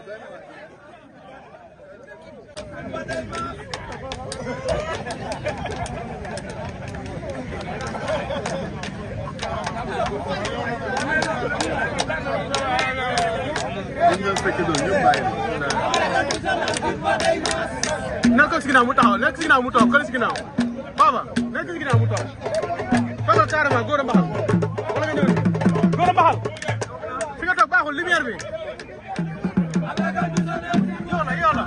Nekk si ginnaaw mu taxaw nekk si ginnaaw mu toog kële si ginnaaw Baba nekk si ginnaaw mu toog toogal carrément góor a mbaxal wala nga ñëw ni góor a mbaxal fi nga toog baaxul lumière bi yow la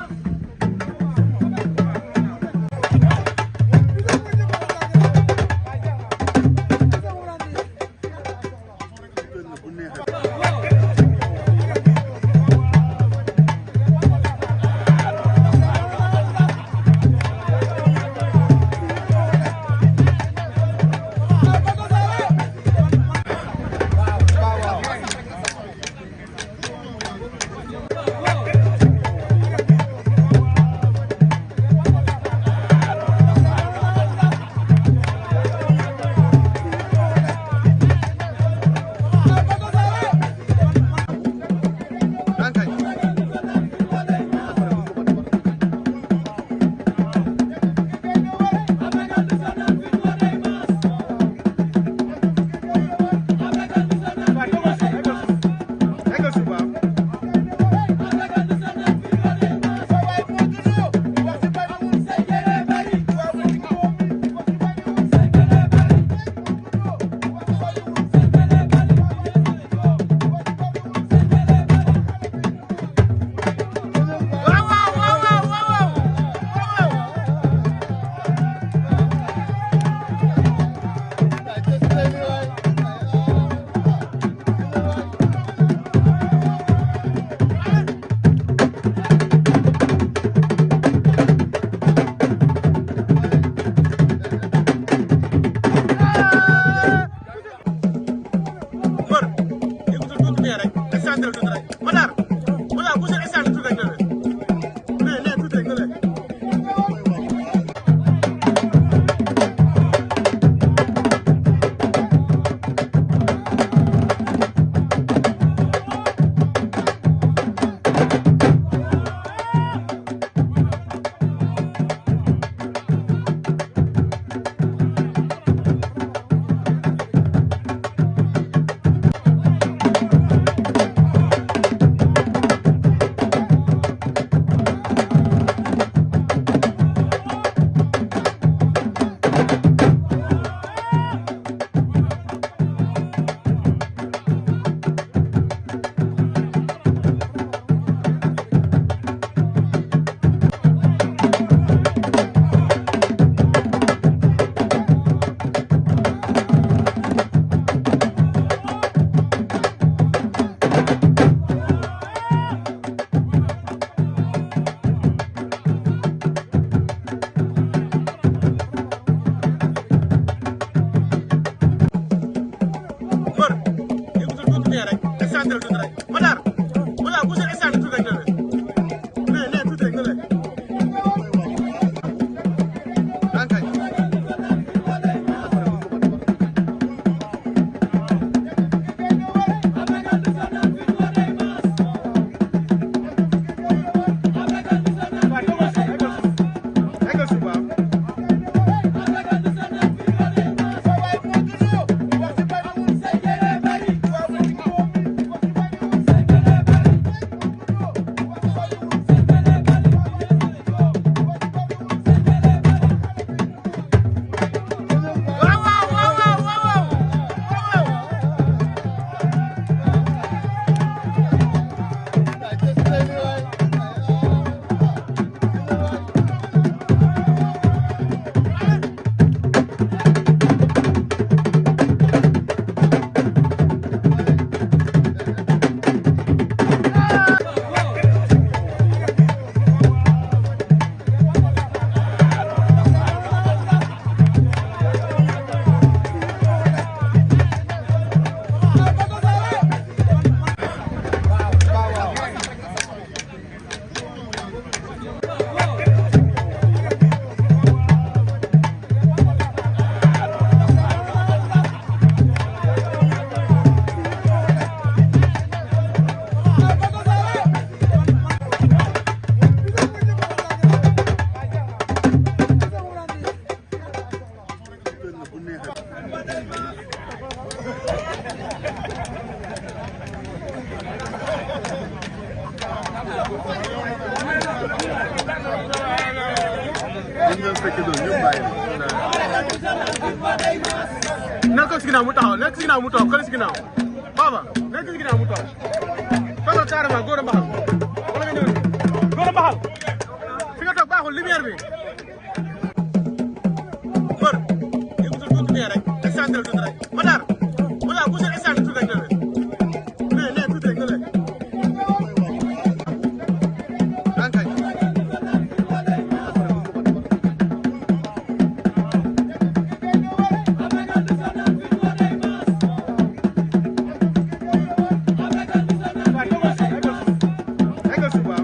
Nekk si ginnaaw mu taxaw nekk si ginnaaw mu toog kële si ginnaaw Baba nekk si ginnaaw mu toog toogal carrément góor a mbaxal wala nga ñëw ni góor a mbaxal fi nga toog baaxul lumière bi mbër yëngutul tuuti nee rek excentré tuuti rek Matar bu seen excentré tuuti rek na nee tuuti rek na le dankay Eggal suuf